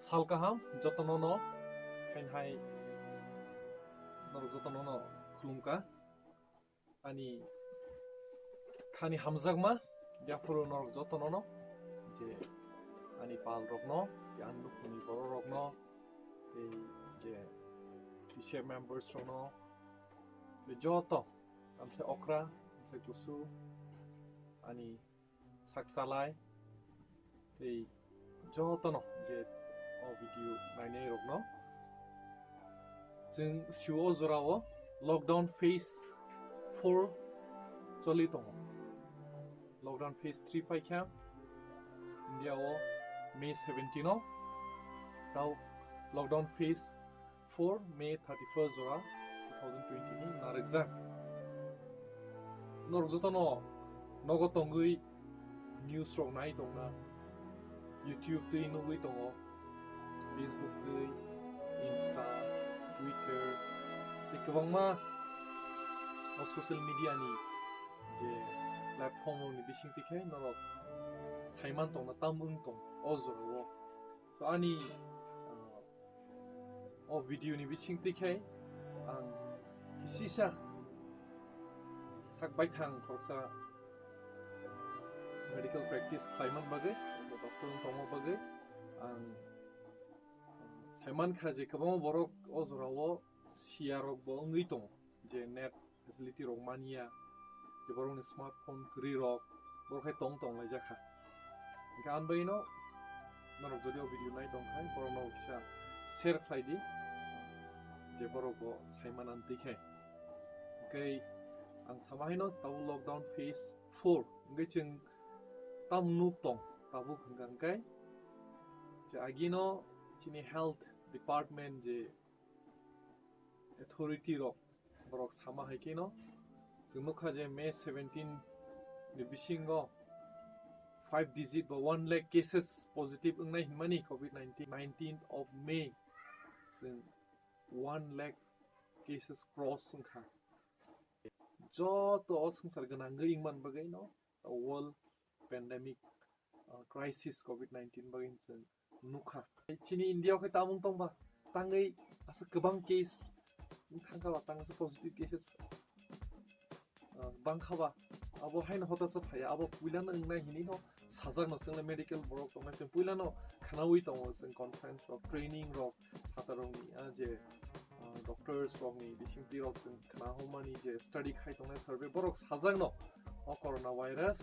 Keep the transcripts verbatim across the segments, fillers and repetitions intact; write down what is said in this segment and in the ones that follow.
Sal kaham jotono no, khain hai norok jotono no khulumkha. Ani khani hamjakma yaphuru norok jotono no, je ani pal rok no, je ani nukhungni borok rok no, tei je T C F members rok no, tei joto tamse okra, tamse kusu, ani sak salai, tei jotono je o video nainai rokno, chwng sio o jorao lockdown phase four choli tongo. Lockdown phase three paikha India o May seventeen o, tao lockdown phase four May thirty-first jora two thousand twenty ni narwkjak. Norok jotono nogo tongwi news rok nai tongna, YouTube twi nugwi tongo, Facebook twi, Insta, Twitter, tei kwbangma o social media ni je platform rokni bisingtwi khe norok saiman tongna tam wng tong o jorao. To ani, uh, o video ni bisingtwi khe ang kisisa sak baithang khoroksa medical practice khlaiman bagwi, doctor wng tongma bagwi ang saiman kha je kwbangma borok o jorao siya rok bo wngwi tongo, je net facility rok manya, je borokni smartphone kwrwi rok, borok hai tong tong laijak kha. Hingkhe ang bagwino norok jodi o video nai tong khai, borokno kisa share khlai di, je borok bo saiman amtwi khai. Hingkhe ang sama haino tabuk lockdown phase four hingkhe chwng tam nuk tong tabuk hingkha hingkhe je agino chini health department je authority rok, borok sama hai kheno chwng nukha je May seventeen ni bisingo five digit ba one lakh cases positive wngnai hinmani covid nineteen, nineteenth of May chwng one lakh cases cross wngkha. Joto o swngchar gwnangwi wngman bagwino world pandemic, uh, crisis covid nineteen bagwi chwng nukha. Chini India o khe tamung tongba tangwi aswk kwbang case thangkha ba, tang aswk positive cases, uh, bangkha ba, abo haino hotacha phaiya. Abo puilano wngnai hinwi no sajakno chwngno medical borok tongnai, chwng puilano khwnawi tongo chwng conference rok, training rok, phatarokni, ah, je, ah, doctors rokni bisingtwi rok chwng khwnahormani je study khai tongnai survey, borok sajakno o corona virus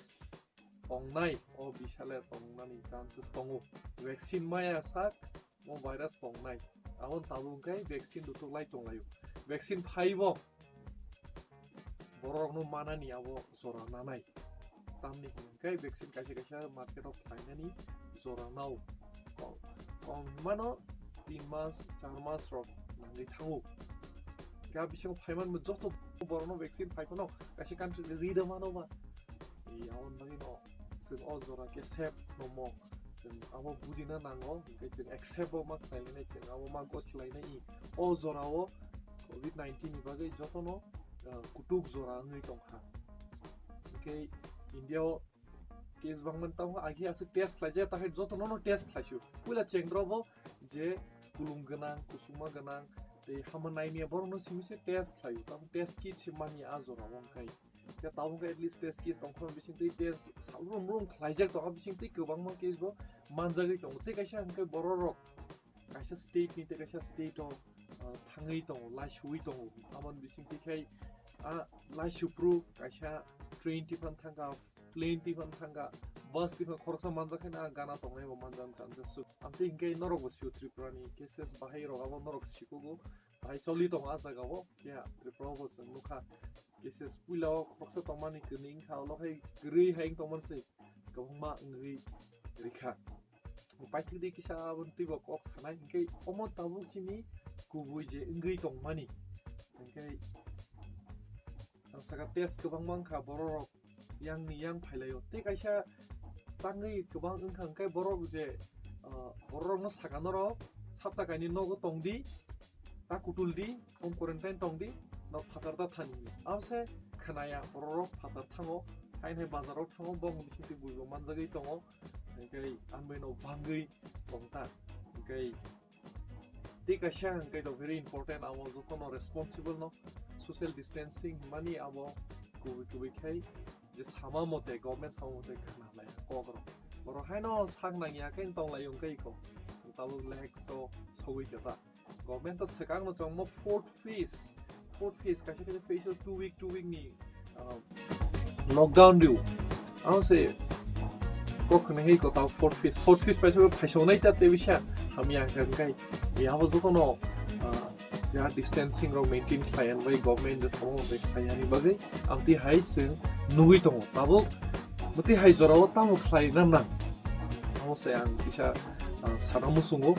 tongnai, o bisale tongnani chances tongo. Vaccine maya sak o virus tongnai. Aboni tabuk hwnkhe vaccine dutuk lai tonglaio. Vaccine phaibo borokno manani abo jora nanai. Tamni hwnkhe vaccine kaisa kaisa market o phainani jora nao. Kom, kom hwnmano tin mas, char mas rok nangwi thango. Ga bisingo phaimanmo joto borokno vaccine phaiphano kaisa country ni rida mano ba. Ei, aboni bagwino chwng o jora khe safe nomo. Chwng abo bujina nango, hwnkhe chwng accept bo ma khlainai, chwng abo ma gosi lainai. O jorao covid nineteen ni bagwi jotono, ah, kutuk jora wngwi tongkha. Hwnkhe India o case bangmani tamo agi aswk test khlaijak, takhai jotono no test khlaisio. Puila chengdrobo je kulung gwnang, kusuma gwnang, tei hama naimya borokno simi se test khlaio, tamo test kit se manya a jorao wngkhai. Ya tabuk khe at least test case tongkha bising twi test salbrum brum khlaijak tongkha bising twi kwbangma case bo manjagwi tongo. Tei kaisa hwnkhe bororok kaisa state ni tei kaisa state o, ah, thangwi tongo, laisuwi tongo. Aboni bising twi khai a laisupru kaisa train tiphang thangkha, plane tiphang thangkha, bus tiphang khoroksa manjak khe na gana tongnai bo manjak chances su. Amtwi hwnkhe norok bo sio Tripura ni cases bahai rok abo norok sikugo. Bahai choli tongo a jaga o, ya, Tripura o bo chwng nukha. Cases puila o khoroksa tongmani kwrwi wngkha, ulo hai kwrwi hai wng tongmani se kwbangma wngwi rikha. Paithak di kisa aboni twi bo kok sanai, hwnkhe omo tabuk chini kubui je wngwi tongmani. Hwnkhe ang saka test kwbangma wngkha bororok yang ni yang phailaio. Tei kaisa tangwi kwbang wngkha hwnkhe borok je, ah, bororokno saka norok sapta kainwi nogo tongdi, ta kutul di, home quarantine tongdi, no phatar ta thani. Abo se khwnaya bororok phatar thango, hain hai bazaro thango, bong bisingtwi buibo manjagwi tongo, hwnkhe ang bai no bangwi tongta. Kai tei kaisa ang kai very important, abo jotono responsible no social distancing himani abo kubui kubui khai je sama mote, government sama mote khna lai kok rok. Borok haino sak nang ya khe tong lai ong kai ko. Tabuk lehek so sogui kata. Government to swkang no chongmo fourth phase. Fourth phase kaisa kaisa phase o two week, two week ni, ah, lockdown riu. Ang se kok khna hei kota fourth phase. Fourth phase paisa phaisonai ta te bisa hamya hwnkha hwnkhe. Ya bo jotono, ah, ja distancing rok maintain khlai ani bai government de samo bai khlai ani bagwi amtwi hai chwng nugui tongo. Tabuk mwtwi hai jorao tamo khlai na nang. Amo se ang kisa, ah, sana muchungo.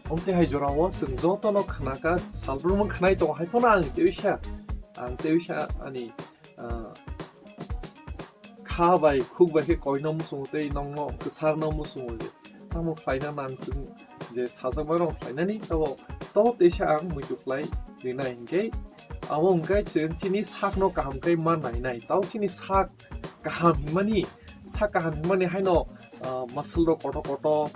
Amtwi hai jorao chwng jotono khnaka, salbrumno khnai tongo, hai phano ang tewisa, ang tewisa ani, ah, kha bai khuk bai khe koino muchungo tei nongno kwsarno muchungo je tamo khlaina nang chwng je sajakmani rok khlainani tabo to teisa ang muitu khlai rinai hinkhe abo hwnkhe chwng chini sakno kaham khe ma nainai, tao chini sak kaham hinmani, sak kaham hinmani haino, ah, muscle rok koto koto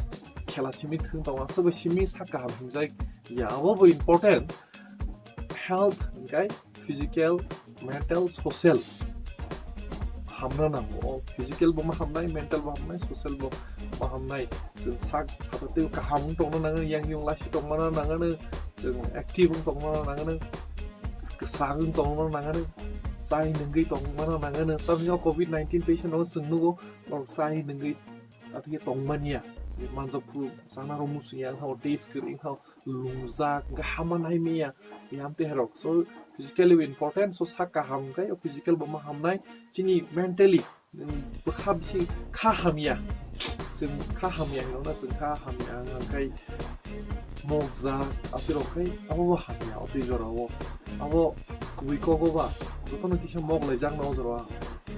khela simi thwng tongo, aswk bai simi sak kaham hinjak ya, abo bo important. Health hwnkhe physical, mental, social hamna nango. O physical bo ma hamnai, mental bo hamnai, social bo ma hamnai. Chwng sak phatartwi kaham wng tongna nangani, yang yung laisi tongmana nangani, chwng active wng tongmana nangani, kwsa wng tongmana nangani, chai nungwi tongmana nangani. Tamni o covid nineteen patient rok chwng nugo, norok chai nungwi atwi tongmania. Manjak phuru chana rok muchung ya, wngkha o taste kwrwi, wngkha o lungjak, wngkha hama nai maya, yam te herok. So, physically important, so sak kaham wngkha, o physical bo ma hamnai, chini mentally, um, bwkha bisi kha hamya. Chwng kha hamya hinwi na, chwng kha hamya wngkha, mokjak, atirok khai, abo bo hamya, o twi jorao. Abo kubui kogo ba, jotono kisa mok laijak na o jorao,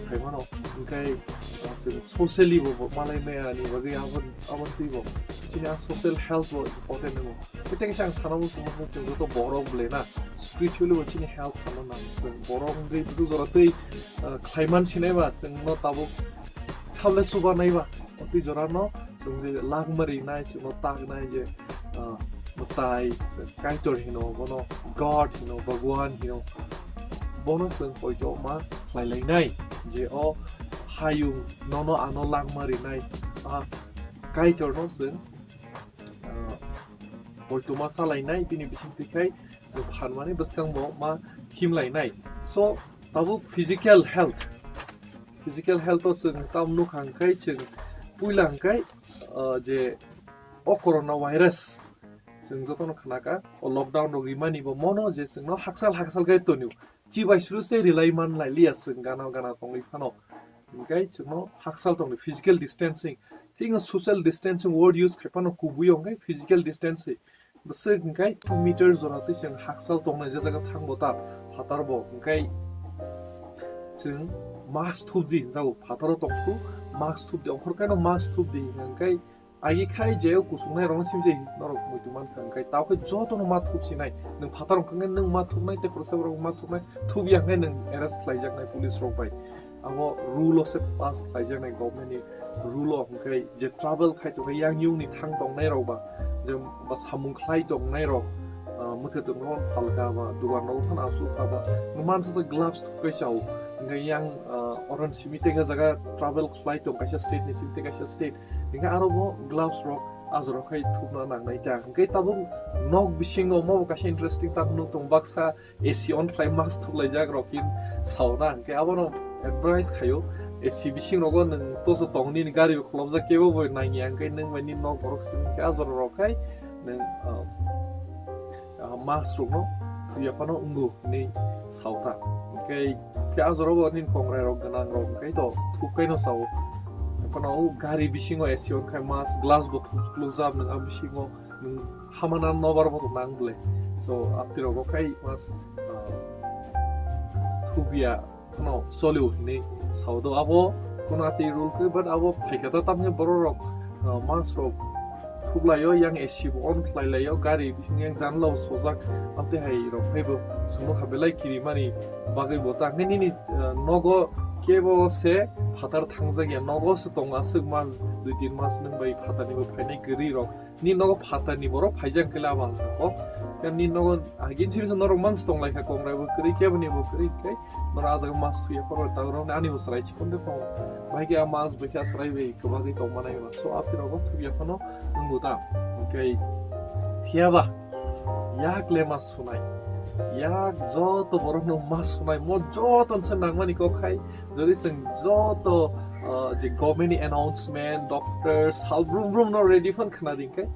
saimano, wngkha, ah, chwng socially bo, bo malai maya ni bagwi abo, abo twi bo. Chini a social health bo important nango. Tei kaisa ang sana muchung mano, chwng joto borok ble na, spiritually bo chini health hamna nang. Chwng borok wngwi bwswk jora twi, ah, khlaiman sinai ba, chwng no tabuk sable chuba nai ba. O twi jora no chwng je langma rinai, chwng no taknai je, ah, mwtai, chwng Kaitor hino, bono God hino, Bhagwan hino. Bono chwng poito ma khlai lainai je o hayung nono ano langma rinai, ah, Kaitor no chwng ah, poituma salainai, bini bisingtwi khai je phanmani bwskango ma himlainai. So, tabuk physical health, physical health o chwng tam nukha hwnkhe chwng puila hwnkhe, ah, je o corona virus chwng jotono khnaka, o lockdown rok rimani bo mono je chwngno haksal haksal khe tonio. Chibai suru se rilai man lai liya chwng gana gana tongwi phano. Hwnkhe chwngno haksal tongdi physical distancing. Thik no social distancing word use khai phano kubui o hwnkhe physical distancing. Bwswk hwnkhe two meter jora twi chwng haksal tongnai je jaga thangbo ta phatar bo hwnkhe chwng mask thupdi hinjago phataro tongsu mask thupdi ongkhor khe no mask thupdi hwnkhe Agi khai je o kuchuknai rokno simjai norok muitu mankha, hwnkhe tao khe jotono ma thup sinai. Nwng phatar wngkha khe nwng ma thupnai tei khoroksa borok ma thupnai, thup ya hwnkhe nwng arrest khlaijaknai police rok bai. Abo rule o se pass khlaijaknai government ni rule o, hwnkhe je travel khai tongkha yang yung ni thang tongnai rok ba, je ba samung khlai tongnai rok, ah, mwkhwtwng rok phalka ba, dugan rok phano aswk kha ba, nwng mansa se gloves thup kai chao, hwnkhe yang, ah, oron simi tei khe jaga travel khlai tong kaisa state ni simi tei kaisa state. Hingke aro bo gloves rok ajorok khai thupna nangnai ta. Hingke tabuk nok bisingo omo bo kaisa interesting ta nuk tong baksa A C on khlai mask thuklaijak rok kin sauna. Hingke abono advice khayo A C bising rogo nwng toso tong nini gari bo kholopjak kebo bo nangya hingke nwng bai nini nok borok simi hingke ajorok rok khai nwng, ah, ah, mask rokno thuya phano wngo hinwi saokha. Hingke, hingke ah jorao bo nini kongrai rok gwnang rok hingke to thuk kaino sao. Phano o gari bisingo A C on khai mask glass bo thuk, thuk jab nwng ah bisingo nwng hamana nobar bo nang bwle. So, apni rogo khai mask, ah, thubiya. Phano solio hinwi sao do. Abo kono atwi rule khe, but abo phaikha ta tamni borok rok, ah, mask rok thuklaio, yang A C bo on khlailaio, gari bising yang janla o sojak, amtwi hai rok phaibo chwngno kha belai kirimani bagwi bo ta. Hwnkhe nini, ah, nogo kebo se Phatar thangjak ya, nogo se tong aswk mas, dui tin mas nwng bai phatar ni bo phainai kwrwi rok. Ni nogo phatar ni borok phaijak khe lama ko. Kan ni nogo agin sibisa norok mang tong lai kha, kongrai bo kwrwi, kebo ni bo kwrwi khe. Noro ah jaga mas thuya phano ta rok ani bo chwrai chikon de phano. Bai khe ah mas bai khe chwrai bai kwbagwi tong manai ba. So aphi rogo thuya phano nwngo ta. Hwnkhe phiya ba yak le mas sunai. Yak joto borok no mas sunai. Mo joto se nangmani kok khai. Jodi chwng joto, ah, je government ni announcement, doctor, sal brum brum no ready phan khna ding khe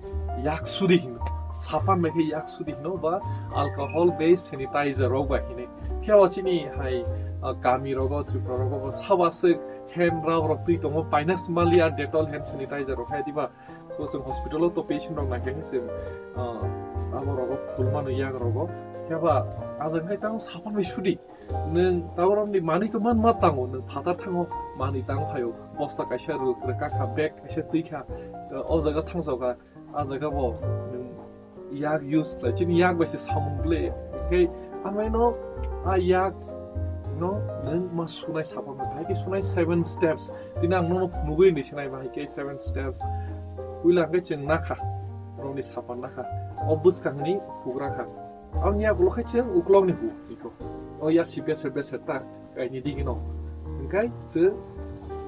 yak sudi hino. Sapan bai khe yak sudi hino ba alcohol based sanitizer rok bai hino. Phiya o chini hai, ah, kami rogo, Tripura rogo bo saba se hand rub rok twi tongo, paina smali a Dettol hand sanitizer rok hai diba. So chwng hospital o to patient rok nai khe chwng, ah, abo rogo phul mano yak rogo. Phiya ba ajang khai tamo sapan bai sudi. Nwng taborok ni manwi to man ma tango, nwng phatar thango manwi tang phaio, bosta kaisa rwk rwkha kha, bag kaisa twi kha, o jaga thangsa kha, a jaga bo nwng yak use khlai, chini yak bai se samung ble, hwnkhe amai no a yak no nwng ma sunai sapan bai, hai khe sunai seven steps, tini ang nono phunugwi ni sinai ba, hai khe seven steps, puila hwnkhe chwng nakha, nokni sapan nakha, o bwskang ni hugra kha. Ang yak ulo khai chwng uklok ni hu iko. O ya si beser beser ta kaini digi no. Hwnkhe chwng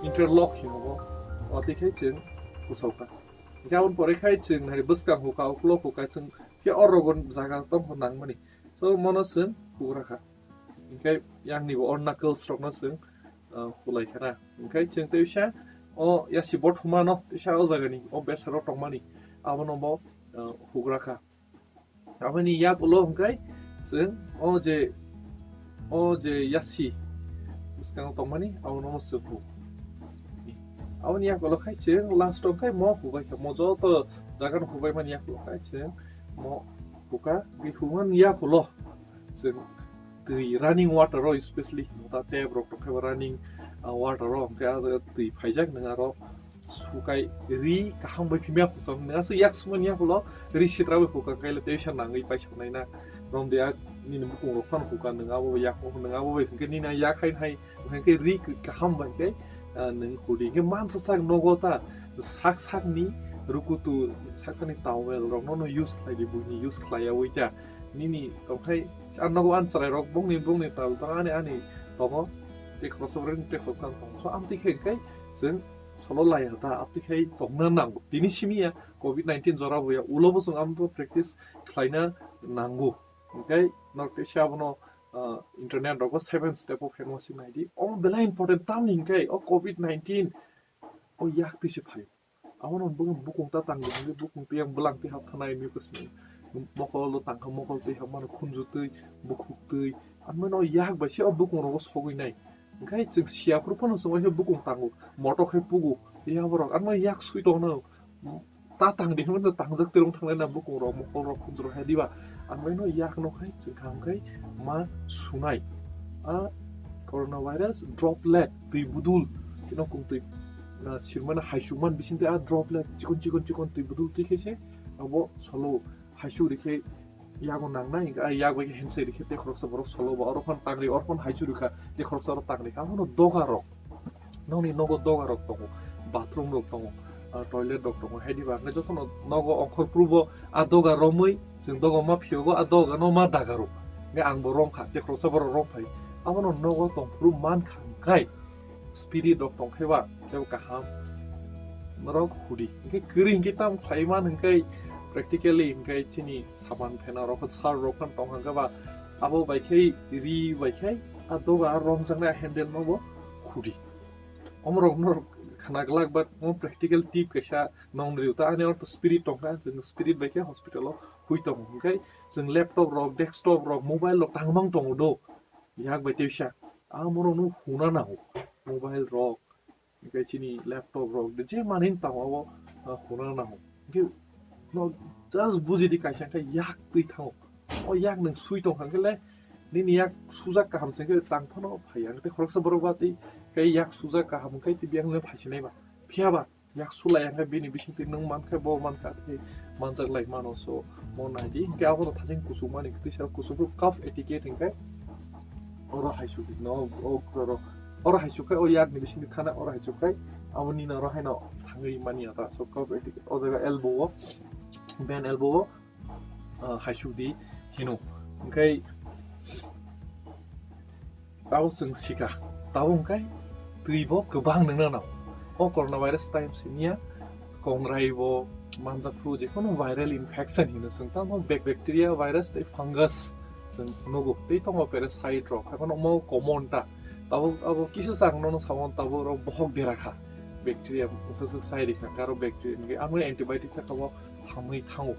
interlock hino bo. O twi khai chwng kusau kha. Hwnkhe aboni pore khai chwng nai bwskang hu kha, uklok hu kha chwng khe o rogo jaga tong nang mani. So mono chwng hugra kha. Hwnkhe yang ni bo o knuckles rok no chwng, ah, hulai kha na. Hwnkhe chwng tei sa o ya si bot huma no tei sa o jaga ni o besero tong mani. Abono bo, ah, hugra kha. Aboni yak ulo hwnkhe chwng o je, o je yasi bwskango tongmani abono swkhu. Aboni yak ulo khai chwng last o khai mo hubai kha, mo joto jaga no hubai mani yak ulo khai chwng mo huka, tei hukmani yak ulo chwng twi running water o, specially ta tap rok tong khai running, ah, water o, hwnkhe ah jaga twi phaijak nwng aro sukai ri kaham bai phimya khusam nang aswk yak sumani yak ulo ri sitra bai huka kaila tei sa nangwi paisa nai na rom de ak nini bukung rok phano huka nang abo bai yak nang abo bai hwnkhe nini yak hai hai hwnkhe ri kaham bai khe, ah, nang hudi hwnkhe mansa sak nogo ta sak sak ni rukutu sak sak ni towel rok no no use khlai di buini use khlai ya oi ta nini tong khai ang nogo ang chwrai rok bongni bongni tal tong ani ani tongo tei khoroksa ring tei khoroksa tong so amtwi khe hwnkhe chwng solo laiya ta, abtwi khai tongna nango. Tini simi ya covid nineteen jora bo ya, ulo bo chwng amo practice khlaina nango. Hwnkhe norok teisa abono, ah, internet rogo seven step o phengo si naidi. Omo belai important tamni hwnkhe o covid nineteen o yak twi se phaio. Abono bwkha bukung ta tangdi hwnkhe bukung twi yang bwlang twi hap thanai mucus ni mokol o tangkha mokol twi hap mano khunju twi bukhuk twi. Amano yak bai se o bukung rogo sogwi nai. Hwnkhe chwng siya phuru phano chwng waisa bukung tango, moto khai pugo, yaborok ano yak sui tongno, ta tangdi hwnwi tangjak twirwng thanglai na bukung rok, mokol rok, khunju rok hai diba? Ano ino yak no khai chwng kaham khai ma sunai. A coronavirus droplet, twi budul, tino kung twi, na, sirmana haisukman bising twi a droplet, chikon chikon chikon twi budul twi khai se abo solo haisuk rikhe yago nangnai, hwnkhe a yak bai khe handshake rikhe tei khoroksa borok solo ba oro phano tangri, oro phano haichuri kha, tei khoroksa oro tangri kha. Abono doga rok, nokni nogo doga rok tongo, bathroom rok tongo, ah, toilet rok tongo, hai diba? Hwnkhe jotono nogo ongkhor phuru bo a doga romwi, chwng doga ma phiyogo, a doga no ma daga rw. Hwnkhe ang bo rom kha, tei khoroksa borok rom phai. Abono nogo tong phuru man kha, hwnkhe spirit rok tong khe ba, tei bo kaham norok hudi. Hwnkhe kwrwi hwnkhe tamo khlai man hwnkhe practically hwnkhe chini sapan phena rok, sar rok phano tong hwnkhe ba, abo bai khe ri bai khe a doga a romjaknai a handle no bo hudi. Omorok norok khna glak, but omo practical tip kaisa nong rio ta, ani ortho spirit tong kha, chwng spirit bai khe hospital o hui tongo. Hwnkhe chwng laptop rok, desktop rok, mobile rok tangmang tongo do. Yak bai tei sa, ah, borok no huna nango, mobile rok, hwnkhe chini laptop rok, je manwi tamo abo, ah, huna nango. Hwnkhe no just buji di kaisa khe yak twi thango. O yak nwng sui tong kha khe le, nini yak sujak kaham se khe tang phano phai ya. Tei khoroksa borok ba tei khe yak sujak kaham khe tei biyang le phai sinai ba. Phiya ba, yak sulai hwnkhe bini bisingtwi nwng mankhe bo mankha tei manjak lai mano, so mo naidi. Hwnkhe abono thajeng kuchukmani twi sa kuchukgo cough etiquette hwnkhe oro hai sugwi no o oro Oro haisuk khai o yak ni bising di thana oro haisuk khai abo nini oro haino thangwi mani ata. So, kok o jaga elbow o, band elbow o, ah, haisuk di hino. Hwnkhe tabo chwng sika, tabo hwnkhe twi bo kwbang nungna nang. O coronavirus time siniya kongrai bo manjak phuru, jekono viral infection hino chwng, tamo bac-, bacteria, virus tei fungus chwng nugo. Tei tongo parasite rok, haikhe omo common ta. Tabuk abo kisa chang nono samung tabuk rok bohok dera kha. Bacteria bwswk sai rikha, karo bacteria hwnkhe amo antibiotic sakha bo hamwi thango.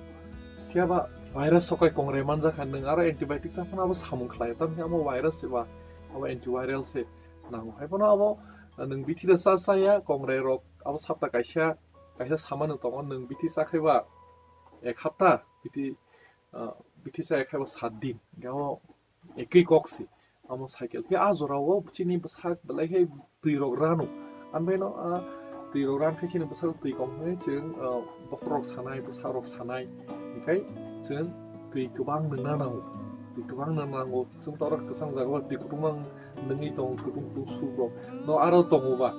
Phiya ba virus sokai kongrai manjak kha, nwng aro antibiotic saphano abo samung khlai, tamni amo virus se ba, abo antiviral se nango. Haiphano abo nwng bithi da cha chaya, kongrai rok abo sapta kaisa, kaisa samano tongo, nwng bithi cha khai ba ek hapta, bithi, ah, bithi cha khai ba sat din, hwnkhe abo ekwi kok si. Amo cycle khe a jora o chini bwsak belai khe twi rok rano. Ambai no a twi rok ran khe chini bwsak twi kom hwnwi chwng, ah, bokhorok sanai, bwsarok sanai. Hwnkhe chwng twi kwbang nungna nango. Twi kwbang nungna nango. Chwng to oro kwchang jaga o twi kutung mang nungwi tongo, kutung kutung soup rok. No aro tongo ba.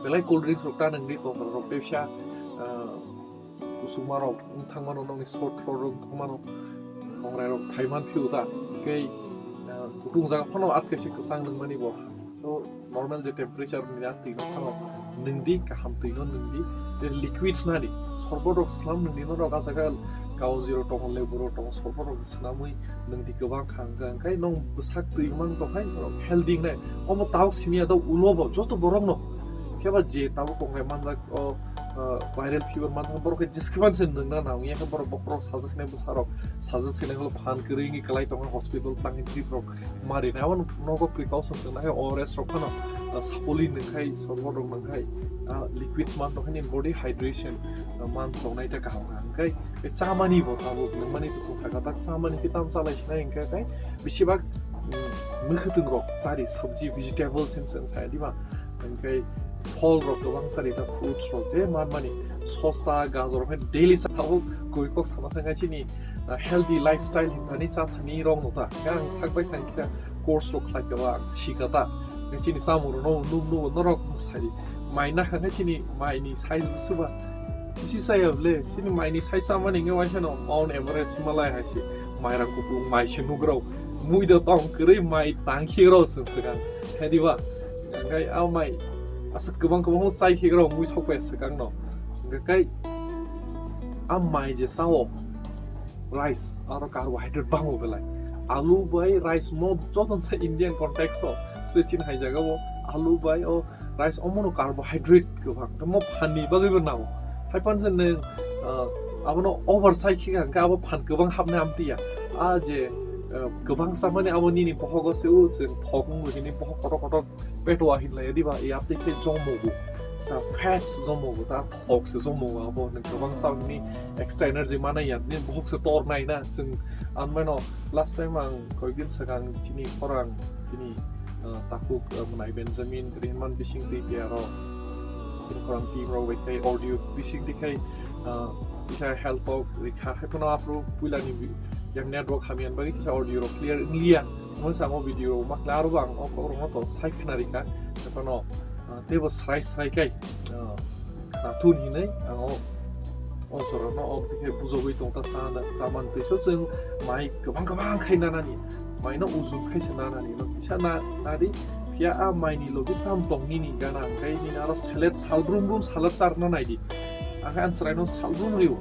Belai cold drinks rok ta nungwi tongo rok tei pisa, ah, kusuma rok wng thangmano, nokni short short rok wng thangmano, kongrai rok thaiman phio ta, tei, ah, kutung jaga phano atkaisi kwchang nungmani bo. So, normal je temperature ni a twi no phano nungdi, kaham twi no nungdi, tei liquids nadi, sorbot rok swnam nungdi norok a jaga, kaoji rok tongo, lebu rok tongo, sorbot rok swnamwi nwng di kwbang kha, hwnkha hwnkhe nwng bwsak twi mang tong khai norok healthy wngnai. Omo tabuk simi ya dok ulo bo joto borok no. Khe ba je tabuk kongrai manjak o, ah, viral fever manjak borok khe jeske ban se nwng na nang ya khe borok bokhorok sajak sinai bwsarok sajak sinai holo phan kwrwi wngwi kwlai tongo hospital tangwi trip rok mari nai. Abo nogo precaution chwng nai khe O R S rok phano, ah, sapoli nwng khai sorbot rok nwng khai, ah, liquids man tong khai ni body hydration, ah, man tongnai ta kaham kha hwnkhe. Tei chamani bo tabuk nungmani bwswng saka tak chamani khe tam chalai sinai hwnkhe tei bisibak, mm, mwkhwtwng rok chari, sabji, vegetables hin chwng sai diba, hwnkhe phol rok kwbang chari, ta fruits rok je manmani sosa, gajor rok daily cha tabuk koi kok sana thangkha chini, ah, healthy lifestyle hinthani chathani rok no ta. Hwnkhe ang sak bai thang khe course rok khlai kha ba ang sika ta. Hwnkhe chini chamung rok no nuk nuk norok sai di. Mai nakha khe chini mai ni size bwswk ba. Bisi chaya bwle, chini mai ni size chamani hwnkhe waisa no Mount Everest, Himalaya hai se mai rang kupung, mai se nugrao. Mui da tong kwrwi mai tang khe rao chwng swkang. Khe diba? Hwnkhe a mai aswk kwbang kwbang chai khe rao mui sok pai swkang no. Hwnkhe kai a mai je sao rice, aro carbohydrate bango belai. Alu bai rice mo joto sa Indian context o, special hai jaga o alu bai o rice omono carbohydrate kwbang, tamo phan ni bagwi bo nango. Hai phan se nwng, ah, abono over sai khe hwnkhe abo phan kwbang hapnai amtwi ya. A je, ah, kwbang chamani abo nini bohogo se o chwng thok wngwi hini bohok kotor kotor peto ahin lai diba, e amtwi khe jomogo. Ta fats jomogo, ta thok se jomogo abo nwng kwbang chamani extra energy manai ya, nini bohok se tor nai na chwng. Anmano last time ang koi din swkang chini khorang chini, ah, takhuk, ah, mwnai Benjamin, Rehman bising twi tei aro chini khorang team rok bai khai audio bising twi khai, ah, kisa help rok rikha. Hai phano aphuru puila ni bi-, yang network hamya ni bagwi kisa audio rok clear wngliya. Mo samo video rok makle aro bo ang o kok rok no to sai khna rikha. Hai phano, ah, teibo srai srai khai, ah, khna thun hinwi ang o O chwraino o bwkhe bujogwi tongta chana, chamani twiso chwng mai kwbang kwbang khai nanani, maino ujun khai se nanani, no kisa na, nadi, phiya a maini logi tam tong nini gana, hwnkhe nini aro salad salbrum brum salad charwna naidi, hwnkhe ang chwraino salbrum rio,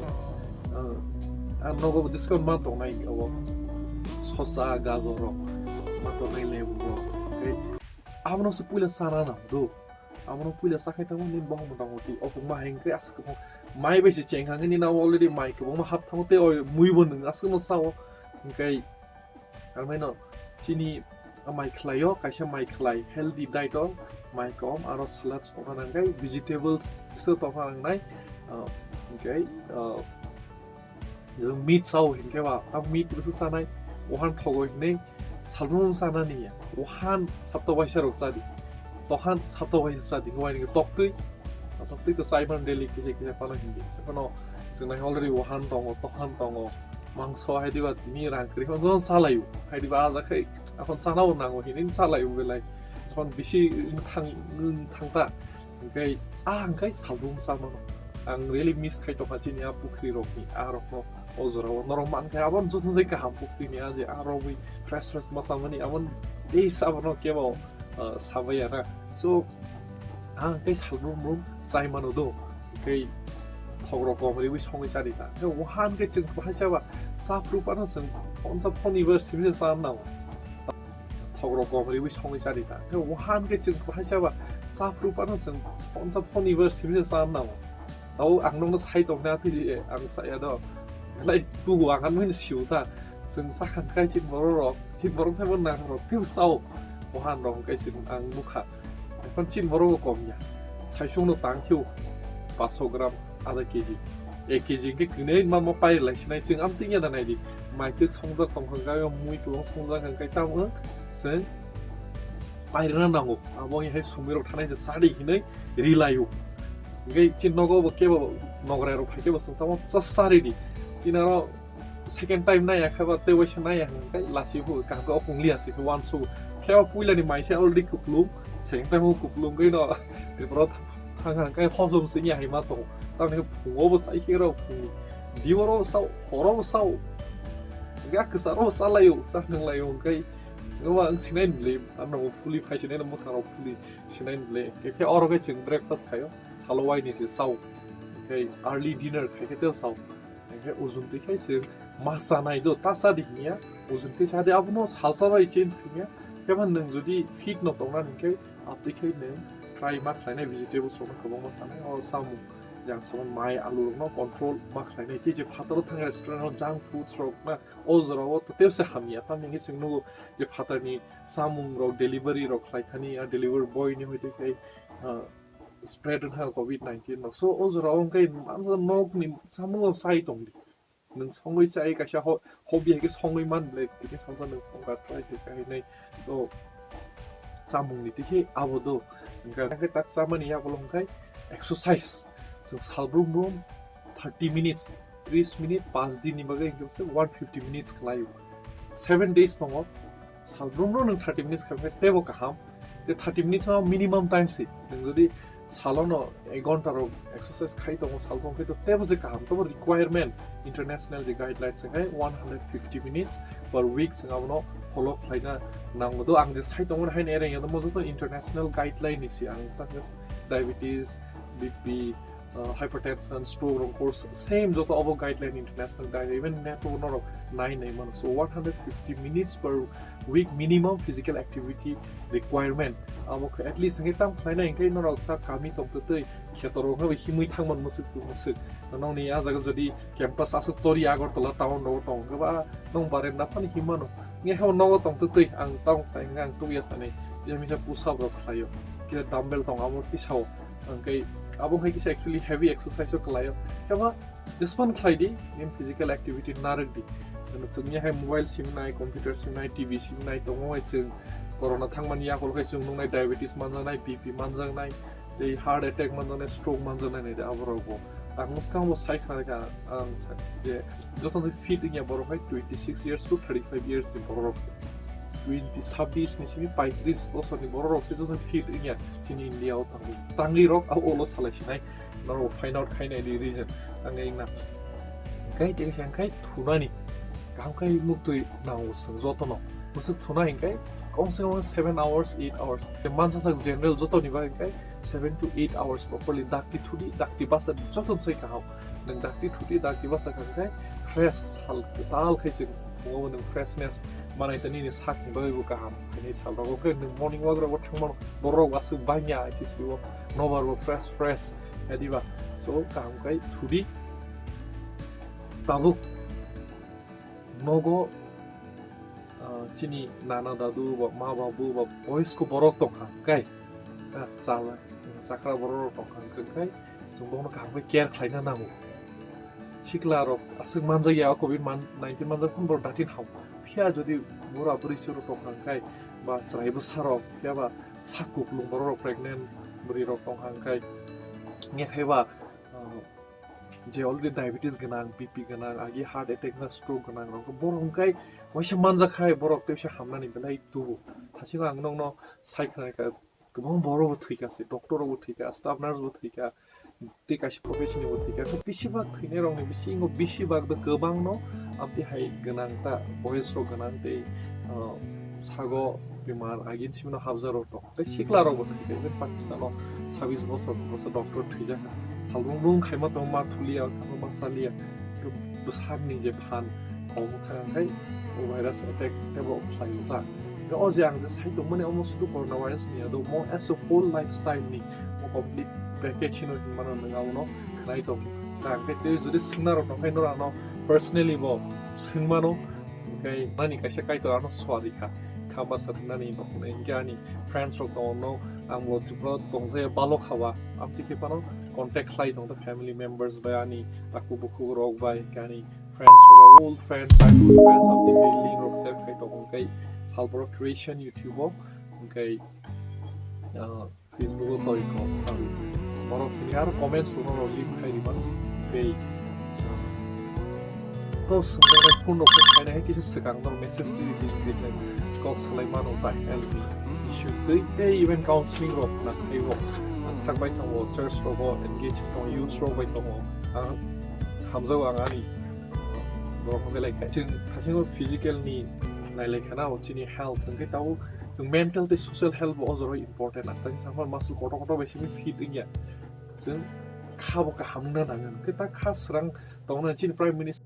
ah, ang nogo discount ma tongnai abo sosa, gajor rok, ma tongnai lebu rok, hwnkhe abono se puila chana nang do. Abono puila chakhai tamo nini bohok mwtang moti. Okhokma hai hwnkhe aswk kwbang mai bai se cheng hwnkhe nini abo already mai kwbangma hap thango tei o mui bo nwng aswkno chao. Hwnkhe armaino chini a mai khlaio, kaisa mai khlai healthy diet o mai kom aro salad tongna nangnai, vegetables se tongna nangnai. Ah, hwnkhe, ah, Meat chao hinkhe ba, a meat bwswk chanai, wahan thogo hinwi salbrum chanani ya. Wahan sapta waisa rok chadi. Tohan sapta waisa chadi, hinkhe waini toktwi, toktwi to chaiman daily kisa kisa phano hindi. Ekhano chwng nai already wahan tongo, tohan tongo, mangso hai diba tini rang kwrwi phano chalaio. Hai diba a jakhai aphano chanao nango hinwi chalaio belai. Bisi wng thang, wng thang ta. Hwnkhe, ah, hwnkhe salbrum cha mano. Ang really miss khai tongkha chini a pukhri rokni, a rokno, o jorao. Norok mankhe abo joto jai kaham pukhrini a je a rogwi fresh fresh ma chamani abo tei abono kebo, ah, sabai ya na. So, ah, hwnkhe salbrum brum chai mano do. Hwnkhe thokrok kom riwi songwi chari ta. Hwnkhe wahan khe chwng bahai chaba, chapru phano chwng ponsa phoni bar simi se cha nango. Thokrok kom riwi songwi chari ta. Hwnkhe wahan khe chwng bahai chaba, chapru phano chwng ponsa phoni bar simi se cha nango. Tao ang nokno sai tongna twi, ang saya do. Lai tugu ang ano hino siu ta. Chwng sakhan kai chin borok rok, chin borok sai bo nang rok twi sao. Wahan rok kai chin ang nukha. Ekhon chin borok bo kom ya. Saisung no tang khiu paso gram, adha K G. Ek K G hwnkhe kwnwi ma ma pai lai sinai chwng am tingya da nai di. Mai twi songjak tong kha gayo mui tong songjak hwnkhe tamo chwng pai rwna nango. Abo hai sumui rok thanai se sadi hinwi ri laio. Hwnkhe chin nogo bo kebo nograi rok phai kebo chwng tamo cha sari di. Chin aro second time nai ya khe ba tei waisa nai ya hwnkhe lasi bo kaham khe opung liya se khe uansu. Khe o puila ni mai se already kuplung, second time o kuplung gwi no Tripura thang hang khe hojom se ya hai ma tong. Tamni khe phungo bo sai khe rok phungni. Dibo ro sao, horo bo sao. Ga kwsa ro bo salaio, sa nang laio hwnkhe. Ngo ang sinai nle, ano phuli phai sinai mo tharo phuli sinai nle. Khe oro khe chwng breakfast khaio, salo waini se sao. Khe early dinner khai khe tei sao. Hwnkhe ujun twi khai chwng ma chanai do, ta cha di hwnya, ujun twi cha di, abono salsa bai change khaimya. Khe ba nwng jodi fit no tongna hwnkhe, abtwi khai nwng try ma khlainai, vegetables rokno kwbangma chanai, o chamung jang samung mai alu rokno control ma khlainai. Tei je phataro thang restaurant o junk foods rok na, o jorao to tebse hamya, tamni hwnkhe chwng nugo je phatarni chamung rok delivery rok khlai thani, a delivery boy ni hoi tei khai, ah, spread wngkha covid nineteen rok. So, o jorao hwnkhe mansa nokni samungo chai tongdi. Nwng songwi chai kaisa ho-, hobby hai khe songwi man ble, tini salsa nwng songkha try khe kahinai. So, chamungni tikhe abo do. Hwnkhe, hwnkhe tak chamani yagulo hwnkhe exercise. Chwng salbrum brum thirty minutes, tris minute, panch din ni bagwi hwnkhe se one fifty minutes khlaio. Seven days tongo. Salbrum no nwng thirty minutes khaikhe teibo kaham. Tei thirty minutes no minimum time se. Nwng jodi salono ek ghonta rok exercise khai tongo, salbrum khai to teibo se kaham. Tobo requirement international je guidelines se khai one hundred fifty minutes per week chwng abono follow khlaina nango. Do ang je sai tongo haino ereng ya, mo joto international guideline ni se ang ta diabetes, B P, uh, hypertension, stroke rok course same joto obo guideline, international guideline, even net o norok nai nai mano. So one hundred fifty minutes per week minimum physical activity requirement. Abo khe at least hwnkhe tam khlainai hwnkhe norok ta kami tongtwtwi kheto rok hwnwi himwi thangman mwswk tu mwswk. Nokni a jaga jodi campus aswk tori Agartala town rogo tong khe ba nong barenda phano himmano. Nge habo nogo tongtwtwi ang town khlai hwnkhe ang tubui ya sanai. Bisa misa push up rok khlaio. Kisa dumbbell tong amo tisao. Hwnkhe abo hai kisa actually heavy exercise o khlaio. Khe ba jespan khlai di, nini physical activity narwk di. Chwng ya hai mobile simnai, computer simnai, T V simnai tongo hai chwng corona thangmani yakhol khai chwng nuknai diabetes manjaknai, B P manjaknai, tei heart attack manjaknai, stroke manjaknai nai de aborok bo. Ang mwskang bo sai kha kha ang sa-, je joto ni fit wngya borok hai twenty six years to thirty five years ni borok rok. Twenty, sabbish ni simi paitris bosor ni borok rok se joto ni fit wngya chini India o tangwi. Tangwi rok abo ulo salai sinai. Norok find out khainai di reason. Ang wngna. Hwnkhe tei kisa hwnkhe thunani. Kaham khe muktwi nango chwng jotono. Bwswk thuna hwnkhe kong se kong seven hours, eight hours. Tei mansa sak general jotoni bagwi hwnkhe seven to eight hours properly dakti thudi, dakti basa joto sai kaham. Nwng dakti thudi, dakti basa kha hwnkhe fresh hal kwtal khai chwng phungo nwng freshness manai ta nini sakni bagwi bo kaham. Hwnwi sal rogo khe nwng morning walk rogo thangmano borok aswk bangya I C C o nobar bo fresh fresh ediba. So kaham khai thudi. Tabuk nogo, ah, chini nana dadu ba ma babu ba boysko borok tongkha kai, ah, chala chakra borok rok tongkha hwnkhe kai chwng bono kaham khe care khlaina nango. Sikla rok aswk manjakya o covid nineteen manjak phano borok datin hao. Phiya jodi bura bwrwi chwrwk tongkha hwnkhe ba chwrai bwsa rok phiya ba sak kuplung borok rok pregnant bwrwi rok tongkha hwnkhe ngekhai ba, ah, je already diabetes gwnang, B P gwnang, agi heart attack na stroke gwnang rok, borok hwnkhe waisa manjak khai borok tei waisa hamnani belai tubu. Thasing ang nokno sai khna kha, kwbang borok bo thwi kha se, doctor rok bo thwi kha, staff nurse bo thwi kha, tei kaisa profession ni bo thwi kha. Khe bisi bak thwinai rok ni bisingo bisi bak do kwbang no amtwi hai gwnang ta, boyes rok gwnang tei, ah, sago bemar agin simi no habjak rok tong. Tei sikla rok bo thwi kha, even Pakistan o sabis bosor bosor doctor thwi jak kha. Salbrum brum khaima tong ma thulia, khaima ma salia. Bwsak ni je phan, omo thang khai o virus attack tebo khlai ta. Tei o je ang je sai tongmani omo sudu coronavirus ni ado mo as a whole lifestyle ni mo complete package hino hinmano nwng abono khlai tong. Ta hwnkhe tei jodi swngna rok tongkhai norok ano personally bo swngmano, hwnkhe ani kaisa Kaitor ano suari kha, kha basa thwngnani bo hwnwi hwnkhe ani friends rok tongo, no ang bo Tripura tongjaya balo kha ba, amtwi khe phano contact khlai tong ta family members bai, ani takhuk bukhuk rok bai, hwnkhe ani friends rok bai, old friends, childhood friends, amtwi khe link rok share khai tongo, hwnkhe Salboro Creation YouTube o, hwnkhe, ah, Facebook o toi ko, ang borok tini aro comments rok no link khai rima, hwnkhe, ah, to swngmani phone rok khai na hai kisa swkang no message ri di, kisa kok salai mano ta health ni issue twi tei even counseling rok na khai bo sak bai thango, church rogo engage tongo, youth rok bai tongo, ang hamjago ang ani borok no belai khai. Chwng thasingo physical ni nailai khana o chini health hwnkhe tabo chwng mental tei social health bo o joroi important. Ang thasin samphar muscle kotor kotor bai simi fit wngya, chwng kha bo kaham wngna nangya. Hwnkhe ta kha swrang tongna chini Prime Minister